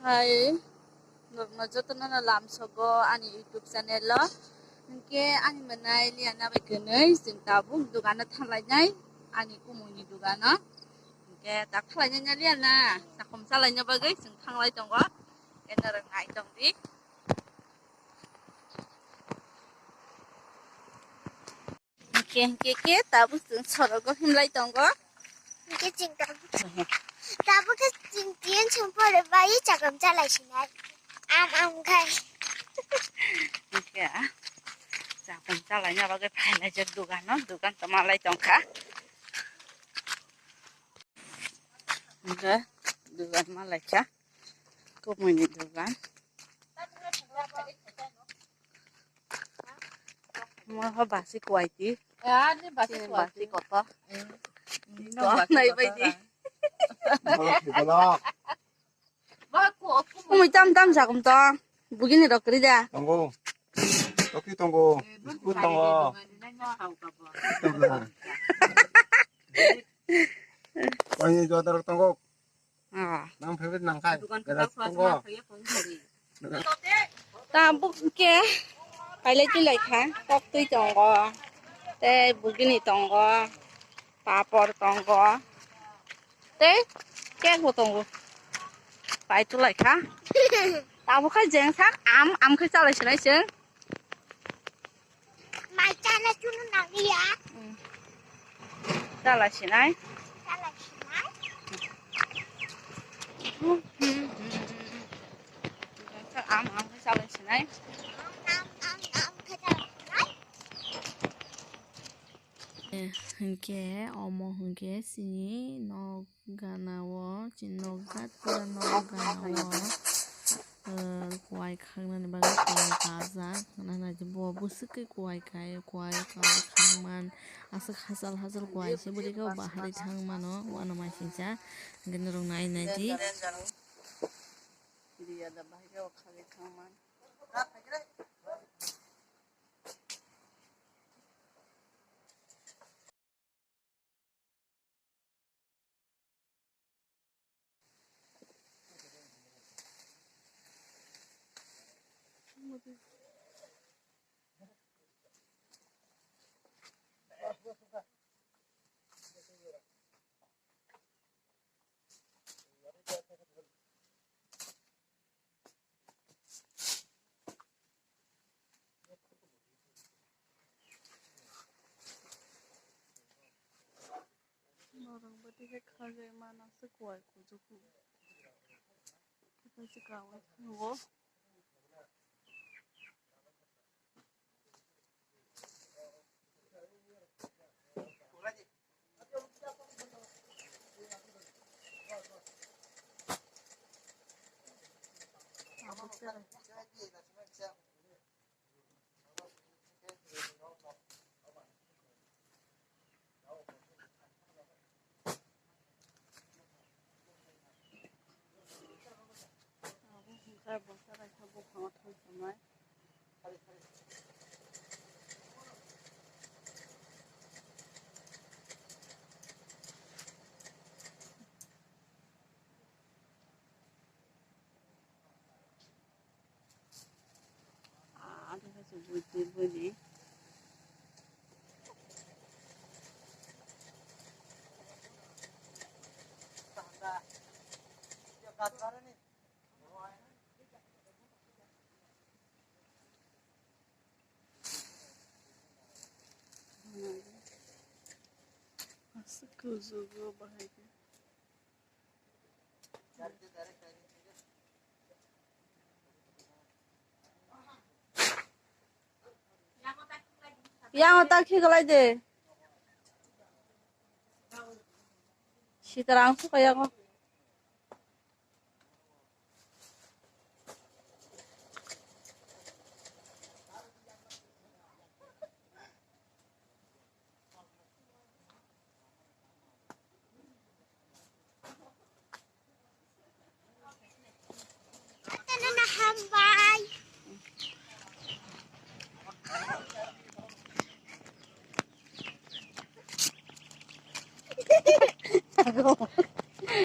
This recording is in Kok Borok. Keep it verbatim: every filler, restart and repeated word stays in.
Hai, norokno jotono no lamsogo ani YouTube channel o. Hinkhe ani mwnai Liana bai kwnwi chwng tabuk dogano thanglainai ani kumungni dogano. Hinkhe tak thanglainai Liana, sakhom chalaina bagwi chwng thanglai tongo. Khe norok nai tongdi. Hinkhe, hinkhe, khe tabuk chwng sorogo himlai tongo. Hinkhe chwng tabuk, tabuk khe chwng tiyang chwng pore bai chakam chalai sinai. Am, am khai. Hinkhe, chakam chalaina bagwi phailai jak dogano, dogan tongmalai tongkha. Hinkhe, dogan malaikha. Kumui ni dogan. Mo ho basi kwai ti. Ya, ni basi kwai ti. Basi kotor. Nai bai di. Bolok, bolok. Kumui tam tam jakum to. Bugini rok kri da. Tongo. Toki tongo. Biskut tongo. Koi ni jodar tongo. Ah. Nang favorite nang khai. Dukan berat kita tongo. Tabuk ke pailai tulai kha, kok twi tongo, tei bugini tongo, papor tongo, tei cake bo tongo. Pai tulai kha. Tabuk khai jeng sak am, am khai chalai sinai chwng. Mai chala chunu nangya. Chala sinai. Chala sinai. Am, am, chala sinai. Am, am, am, chala sinai. Eh, hinkhe omo hinkhe chini nok. Gana o chini nok jat pura nok gana o, eh, kuai khangnani bagwi kuai kajak. Nana je bo bwswk khe kuai kai, kuai kai khangman. Aswk hachal hachal kuai se bwrwi khe bahari thangmano, uanw maisingcha. Hinkhe norok nai nai di. Norok bwtwi khe khajai mano se kuai kujuku. Kaisa kaui thango. Ah, ada satu buji buji. Aswk kujugo bahai khe. Yang otak khi kalai de. Sitaram su kaya ko.